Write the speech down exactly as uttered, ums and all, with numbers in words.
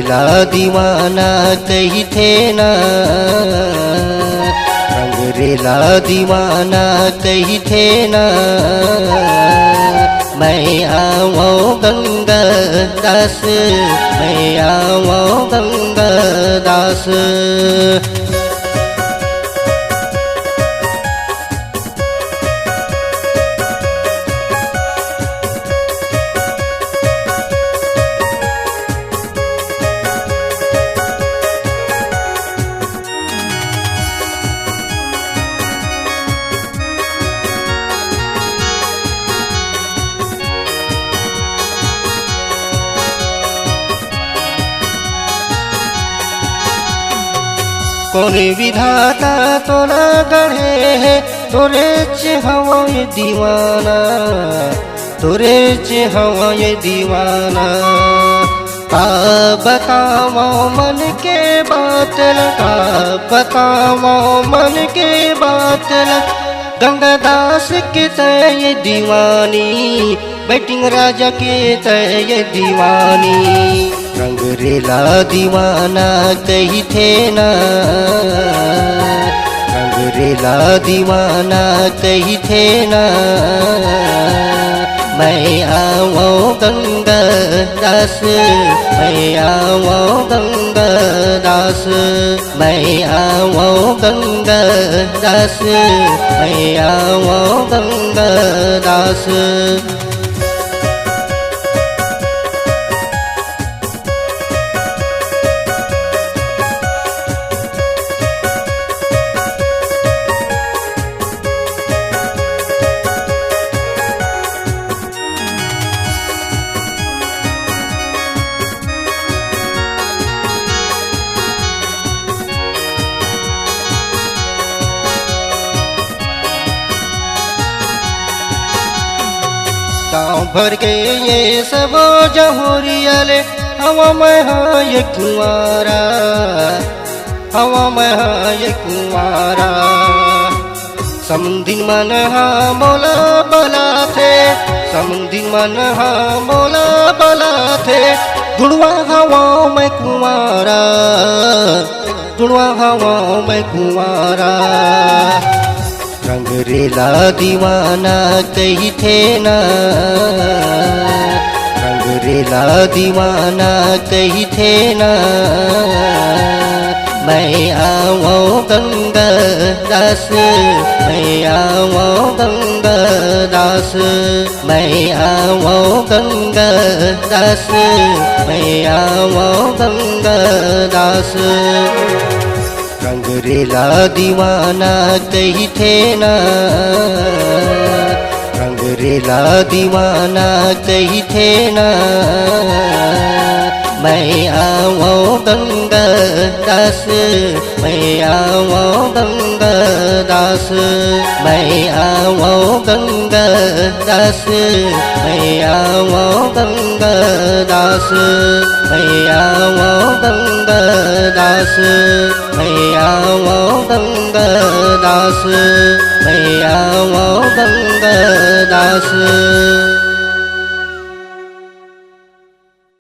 ला दीवाना कहिथे ना, रंग रेला दीवाना कहिथे ना। मैं आवंव गंगा दास, मैं आवंव गंगा दास। कोन विधाता तोला गढ़े हे, तोरेच हवंव ये दीवाना, तोरेच हवंव ये दीवाना। का बतावंव मन के बात ला, का बतावंव मन के बात ला। गंगा दास के तैं ये दीवानी, बैटिंग राजा के तैं ये दीवानी। रंग रेला दीवाना कहिथे ना, रंग रेला दीवाना कहिथे ना। मैं आवंव गंगा दास, मैं आवंव गंगा दास। मैं आवंव गंगा दास, मैं आवंव गंगा दास। गांव भर के ये सब जहुरिया ले, हवंव मैं हा ये कुंवारा, हवंव मैं हा ये कुंवारा। समधिन मन हा मोला बलाथे, समधिन मन हा मोला बलाथे। जुड़वा हवंव मैं कुंवारा, जुड़वा हवंव मैं कुंवारा। रंग रेला दीवाना कहिथे ना, रंग रेला दीवाना कहिथे ना। मैं आवंव गंगा दास, मैं आवंव गंगा दास। मैं आवंव गंगा दास, मैं आवंव गंगा दास। रंग रेला दीवाना कहिथे ना, रंग रेला दीवाना कहिथे ना। मैं आवंव गंगा दास, मैं आवंव गंगा दास। मैं आवंव गंगा दास, मैं आवंव गंगा दास। मैं आवंव गंगा दास, मैं आवंव गंगा दास। मैं आवंव गंगा दास।